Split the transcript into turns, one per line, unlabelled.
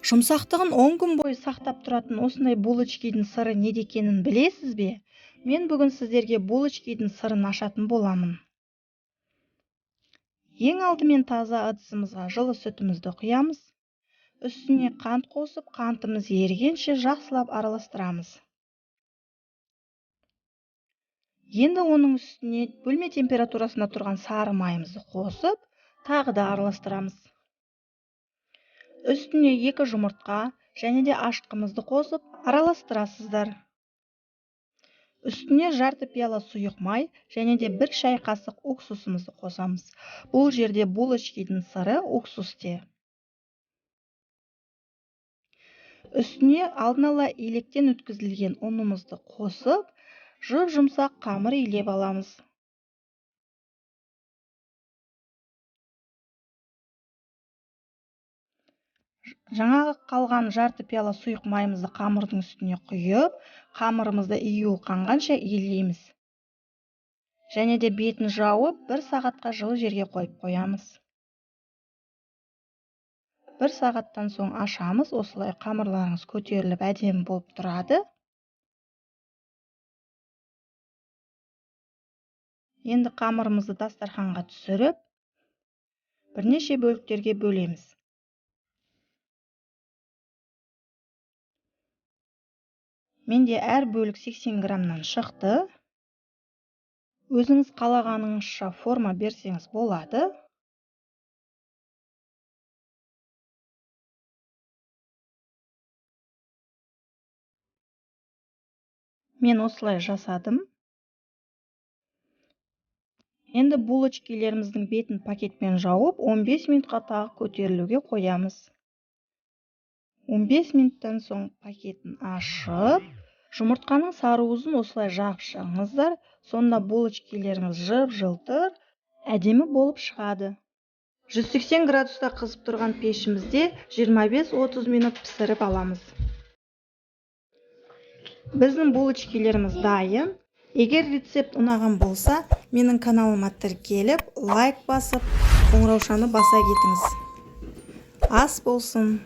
Жұмсақтығын 10 күн бойы сақтап тұратын осындай булочкидің сыры неде екенін білесіз бе? Мен бүгін сіздерге булочкидің сырын ашатын боламын. Ең алдымен таза ыдысымызға жылы сүтімізді құямыз. Үстіне қант қосып, қантымыз ерігенше жақсылап араластырамыз. Енді оның үстіне бөлме температурасында тұрған сары майымызды қосып, тағы да араластырамыз. Үстіне 2 жұмыртқа және де ашытқымызды қосып, араластырасыздар. Үстіне жарты пиала сұйық май және де 1 шай қасық уксусымызды қосамыз. Бұл жерде булочкидің сыры уксусте. Үстіне алдын ала електен өткізілген ұнымызды қосып, жұп-жұмсақ қамыр илеп аламыз. Жаңағы қалған жарты пиала сұйық майымызды қамырдың үстіне құйып, қамырымызды ию қанғанша илейміз. Және де бетін жауып, 1 сағатқа жылы жерге қойып қоямыз. 1 сағаттан соң ашамыз, осылай қамырларыңыз көтеріліп әдемі болып тұрады. Енді қамырымызды дастарханға түсіріп, бірнеше бөліктерге бөлеміз. Менде әр бөлік 80 граммнан шықты. Өзіңіз қалағаныңызша форма берсеңіз болады. Мен осылай жасадым. Енді булочкилеріміздің бетін пакетпен жауып, 15 минутқа тағы көтерілуге қоямыз. 15 минуттан соң пакетін ашып, жұмыртқаның сары уызын осылай жағып шығыңыздар, сонда булочкилеріңіз жып-жылтыр, әдемі болып шығады. 180 градуста қызып тұрған пешімізде 25-30 минут пісіріп аламыз. Біздің булочкилеріміз дайын. Егер рецепт ұнаған болса, менің каналыма тіркеліп, лайк басып, қоңыраушаны баса кетіңіз. Ас болсын!